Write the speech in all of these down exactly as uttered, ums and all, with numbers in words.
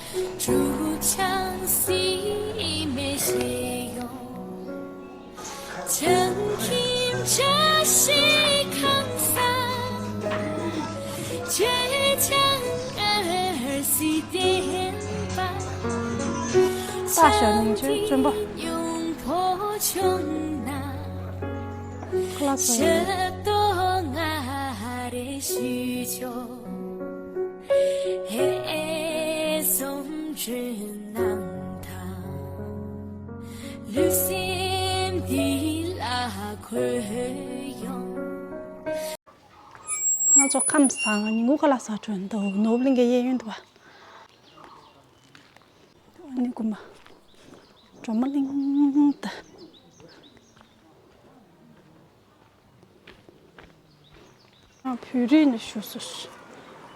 ཁྱེད་ཚང་མ་ལུས་སེམས་འདི་ལ་འཁོད་ཡོང་། ང་ཚོ་ཁམས་བཟང་ཉིན་གུང་ཁ་ལག་ཟ་འགྲོ་འདུག་ནོར་བུ་གླིང་གའི་གཡས་གཡོན་དུ་བ། ཨ་ནི་དགོན་པ། སྒྲོལ་མ་གླིང་ད། བོད་རིགས་ནས་ཞུ་སོ། རྒྱ་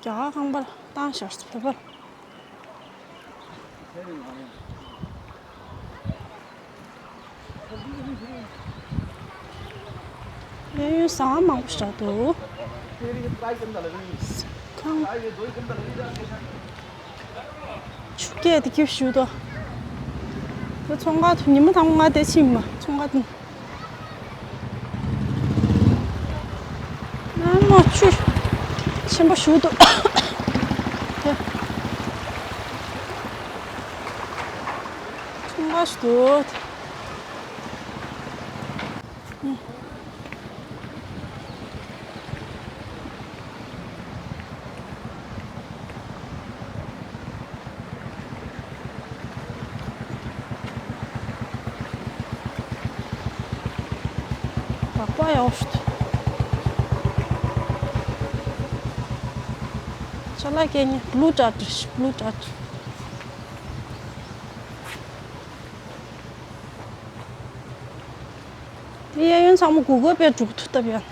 གར་ཁང་པར་བཏང་ཤར་སོ་བོད་པར། གཡས་གཡོན་ཟ་ཁང་མང་པོ་ཞིག་འདུག་ཁང་། ཆུ་སྐྱེས་དེ་ཁྱེར་ཞུ་དོ། དེ་ཚོང་ཁང་དུ་ཉི་མ་དང་པོ་ང་དེ་ཕྱིན་མ་ཚོང་ཁང་དུ། ཨ་མ་ཆུ་ཆེན་པོ་ཞུ་དོ། དེ་ཚོང་ཁང་ཞིག་འདུག་ལག་པ་ཡག་ཤོས། ཅ་ལག་གས་ནི་Blue Dart། Blue Dart། དེ་གཡས་གཡོན་ཚང་མ་གུ་གུལ་པེ་སྒྲུབ་ཐུབ་ཐབས་ཡོད།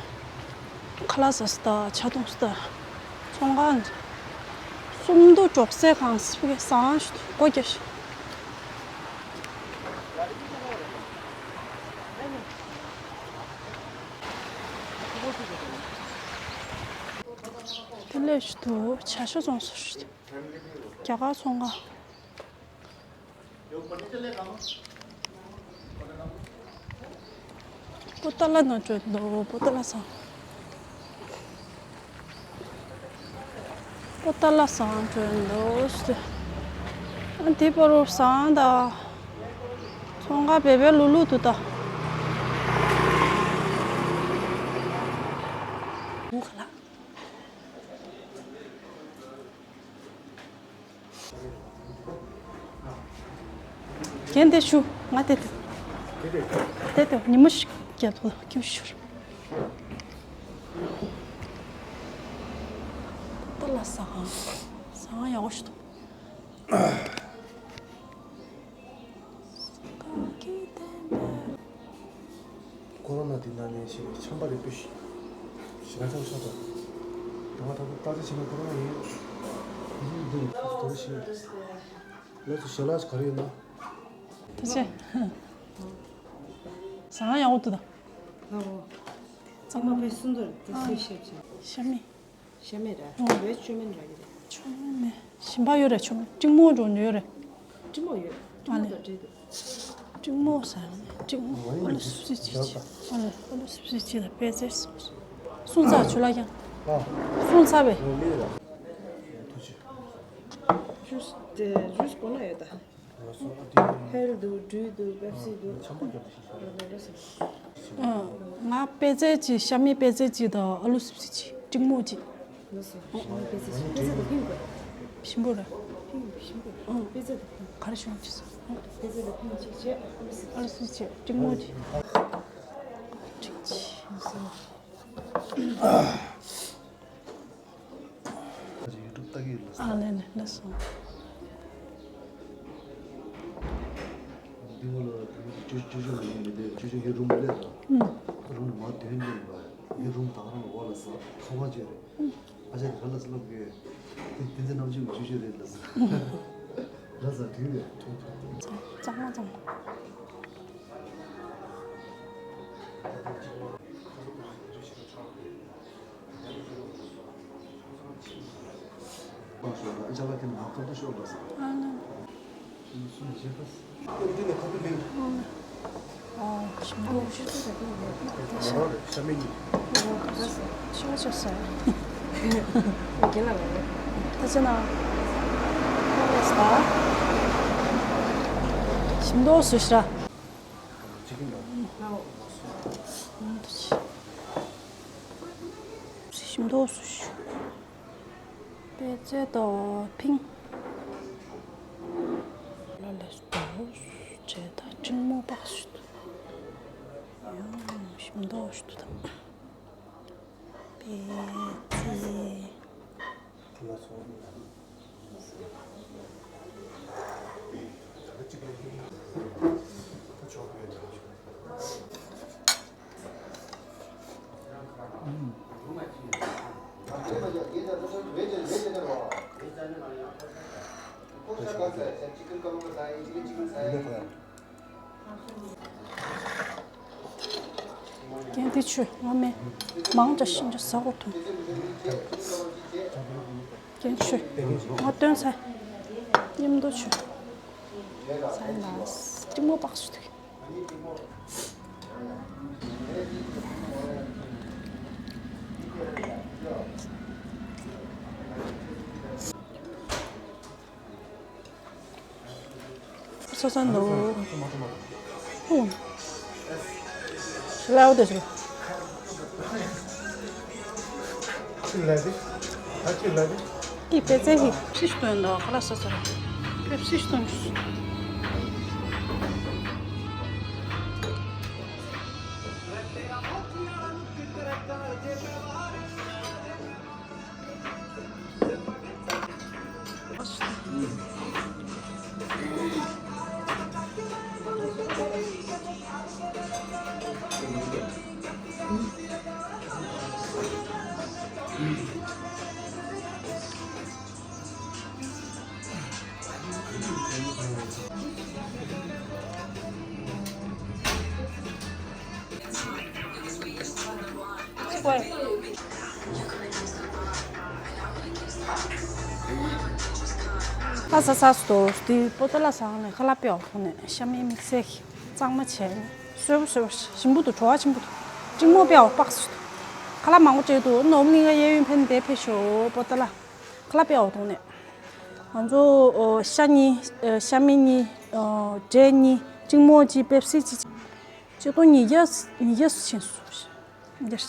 ཁ་ལག་ཟ་ས་དང་ཇ་འཐུང་ས་དང་། ཚོང་ཁང་། སུམ་མདོ་འབྲོག་ཟས་ཁང་ཟེར་བའི་ཟ་ཁང་ཞིག་འདུག་སྒོ་རྒྱག་ཤག་དེ་ལས་ཞིག་འདུག་ཇ་ཤ་བཙོང་ས་ཞིག་རྒྱ་གར་ཚོང་ཁང་། པོ་ཏཱ་ལ་ནང་འགྲོ་འདུག་པོ་ཏཱ་ལ་ཟ་ཁང་། པོ་ཏཱ་ལ་ཟ་ཁང་འགྲོ་འདུག་ཨ་འདི་པར་ཟ་ཁང་དང་། ཚོང་ཁང་བེ་བེ་ལུ་ལུ་འདུག་ད། འོ་ཁ་ལག་རྒན་དེ་ཞུ། ང་དེ་དེ། དེ་དེ་ཉི་མ་ཞིག་རྒྱབ་ཐོག་ཁྱིམ་ཞུ། ད་ལ་ཟ་ཁང་། ཟ་ཁང་ཡག་པོ་ཞིག་འདུག་ཀོ་རོ་ན་དེ་ན་ནས་ཤི་ཆམ་པ་རེ་སྤུས་ཤིག་ཞི་ག་ཆང་ཤོག་དང་། དེ་མ་ཐག་ཏུ་ཏག་ཏག་ཕྱིན་ན་ཀོ་རོ་ན་ཡིན། དེ་བཞིན་འདུག་དོ་ཤི། ལགས་སོ་ཞལ་ལག་ག་རེ་ཡོད་ན། ཐུགས་རྗེ་ཆེ། ཟ་ཁང་ཡག་པོ་འདུག་ད། ལགས་འོ། ཚང་མ་དཔེ་སྲུང་དོར་དེ་སུས་ཤེས་ཀྱི། ཤ་མེད། ཤ་མེད་ར། ཨོ། བེད་ཅོ་མིན་ར་གི་རེད། ཅོ་མིན་མེད། ཞིམ་པ་ཡོད་རེད་ཅོ་མིན། ཀྲིང་མོ་འགྲོ་ནི་ཡོད་རེད། ཀྲིང་མོ་ཡོད། ཀྲིང་མོ་དང་འབྲེལ་འདུག་ཀྲིང་མོ་ཟ་ནི་ཀྲིང་མོ་ཨ་ལུ་སིབ་སིབ་ཅིག་ཅིག་ཨ་ལུ་ཨ་ལུ་སིབ་སིབ་ཅིག་དང་པད་ཚལ་སོ་སོ། སོང་ཚར་ཇུ་ལགས་ཀྱང་། ཨ། སོང་ཚར་བས། ཨོ་ལེ་ར། ཐུགས་རྗེ་ཆེ། ཇུས་དེ་ཇུས་གོ་ན་ཡོད་ད། ཧེལ་འདུག་འབྲུ་འདུག་པེབ་སི་འདུག་ཨ། ང་པད་ཚལ་གཅིག་ཤ་མེད་པད་ཚལ་གཅིག་དང་ཨ་ལུ་སིབ་སི་གཅིག་ཀྲིང་མོ་གཅིག་ཞིམ་པོ་རེད། ག་རེ་ཞུ་གཅིག་ཨ་ལུ་སིབ་སི་གཅིག་ཀྲིང་མོ་གཅིག་ཡུ་ཊུབ་ལྟ་གི་ཡོད་ལ། ཨ་ལེ་ལེ་ལགས་སོ། འདི་ངོ་ལ་ཅོ་ཅོ་ཅོ་ཡིན་མི་འདུག་ཅོ་ཅོ་ངའི་རུམ་ལ་སླེབས་དང་། ཨུམ། རུམ་ལ་མ་དོན་འདི་ཡིན་པ། ངའི་རུམ་ད་ག་རང་ལ་འོག་ལ་ཟ་ཁང་པ་ཅིག་རེད། ཨུམ། ཨ་ཅག་གིས་ག་ལ་ཟེར་ལབ་གི། དེ་དེ་ཚེ་རྣམ་དཔྱོད་ཀྱི་ཅོ་ཅོ་རེད་ལ་ཟེར། ལ་ཟ་དུས་རེད། གཙང་མ་གཙང་མ། ཨ་ལ། ཨོ། ཞིམ་པོ། ཤི་བ་ཆོག་ས། ད་ཅི་ན། ཞིམ་མདོག་སུ་ཤི་ར། ཞིམ་མདོག་སུ་ཤི། པད་ཚལ་དང་ཕིང་། ལ་ལས་དོ། བྱས་ད་འབྲིང་མོ་པགས་ཤུ། ཡང་ཞིམ་མདོག་ཤུ་དང་། པད་ཚལ། གན་དེ་ཆུ་ང་མེད། མང་དྲགས་ཤིང་ཆ་ཟ་གོ་ཐུང་། གན་ཆུ་ང་སྟོན་ཚ། མཉམ་དུ་ཆུ། ས་ཡིན་ལ་གཅིག་མོ་པགས་སུ་ཐུག་ས་ས་ནོ། ཧུ། ཤི་ལའོ་དེ་ཤི། ཤི་ལ་དེ། ད་ཤི་ལ་དེ། ཏི་པེ་ཙེ་ཧི། སི་སྟོན་དོ་ཁ་ལ་ས་ས། པེ་སི་སྟོན། ཁ་ས་ས་སུ་དོ་དེ་པོ་ཏ་ལ་ས་ནས་ཁ་ལག་པེའོ་ཐོག་ནས་ཤ་མེད་དམིགས་བསལ་གྱི་གཙང་མ་བྱས་ནས་སོས་པོ་སོས་པོ་ཞིམ་པོ་འདུག་བྲོ་བ་ཆེན་པོ་འདུག་གཅིག་མོ་པེའོ་པགས་སུ་འདུག་ཁ་ལག་མང་པོ་སྤྲད་འདུག་ནོར་གླིང་ག་གཡས་གཡོན་ཕན་བདེ་ཕེབས་ཤོག་པོ་ཏ་ལ་ཁ་ལག་པེའོ་ཐོག་ནས་ང་ཚོ་ཤ་གཉིས་ཤ་མེད་གཉིས་འབྲས་གཉིས་གཅིག་མོ་གཅིག་པེབ་སི་གཅིག་ཆིག་སྟོང་ཉིས་བརྒྱ་ཉིས་བརྒྱ་སུ་ཕྱིན་སོང་། འདིར།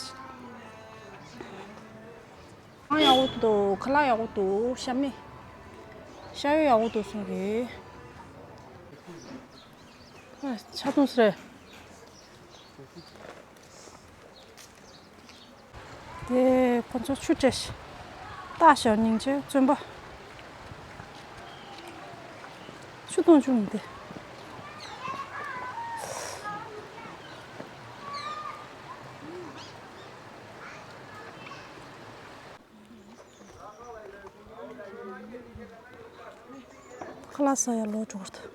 ཨང་ཡག་པོ་འདུག་ཁ་ལག་ཡག་པོ་འདུག་ཤ་མེད། ཤ་ཡོད་ཡག་པོ་འདུག་གསུང་གི་ཨ། ཆ་ཚང་སི་རེད། དེ་ཁོ་ཚོ་ཆུ་སྤྲད་ཤག་ཏ་ཞའོ་ཉིང་ཅེ་བཙོན་པ། ཆུ་གཏོང་ཆུ་མི་དེ། ཁ་ལག་ཟ་ཡ་ལོ་འགྲོ་གི་རེད།